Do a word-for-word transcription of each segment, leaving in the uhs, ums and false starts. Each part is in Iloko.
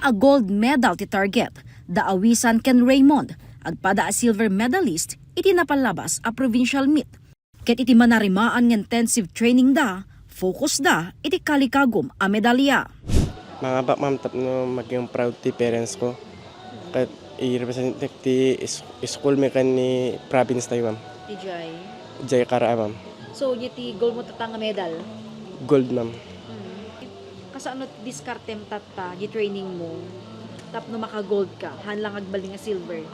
a gold medal ti target da Awisan ken Raymond, agpada a silver medalist iti napalabas a provincial meet. Ket iti manarimaan nga intensive training da, focus da iti kalikagum a medalya. Mangabak, ma'am, tapno maging proud ti parents ko. Ket i-represent ti is-, school mi ken ni province tayo, ma'am. Ijay? Ijay Karaa, ma'am. So, iti goal mo tatta nga medal? Gold, ma'am. Mm. Kasano ti diskartem tatta, di training mo? Tapno maka-gold ka, haan lang agbalin nga silver.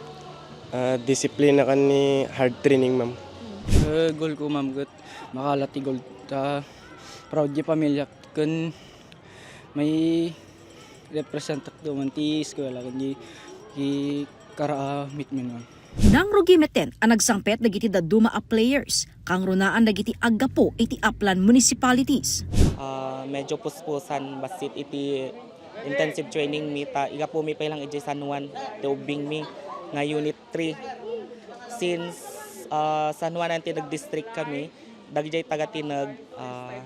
Ah, disiplina ken ni hard training, ma'am. Eh, goal ko, ma'am, ket makala ti gold ta proud ti pamilya ken may represent man ti eskwela ken di, di Karaa meet mi, ma'am. Nangrugi metten a nagsangpet dagiti dadduma a players, kangrunaan dagiti aggapu iti aplan municipalities. Ah, medyo puspusan bassit iti intensive training mi ta igapumi pay lang idiay San Juan ti ubbing mi nga Unit three. Since, ah, San Juan ti nag-district kami, dagijay taga-Tineg, ah,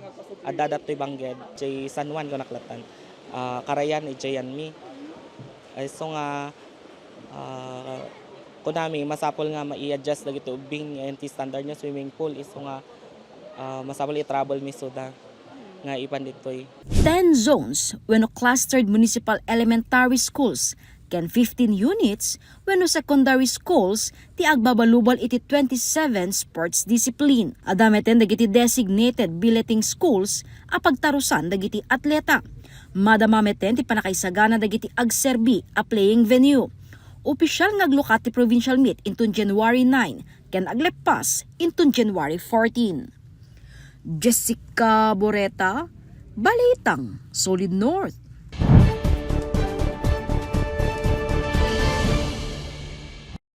adda dattoy bangged, jay San Juan kunak lattan. Ah, karayan, idiayan mi. Ay, so nga, ah, kunami, masapul nga ma-i-adjust dagiti ubbing nga iti standard nga swimming pool. Isu nga, ah, masapul i-travel mi suda nga ipan ditoy. Ten zones wenno clustered municipal elementary schools ken fifteen units wenno secondary schools ti agbabalubal iti twenty-seven sports discipline. Adda metten dagiti designated billeting schools a pagtarusan dagiti atleta. Madama metten ti pannakaisagana dagiti agserbi a playing venue. Opisyal nga aglukat ti provincial meet inton January nine ken agleppas inton January fourteen. Jessica Boreta, Balitang Solid North.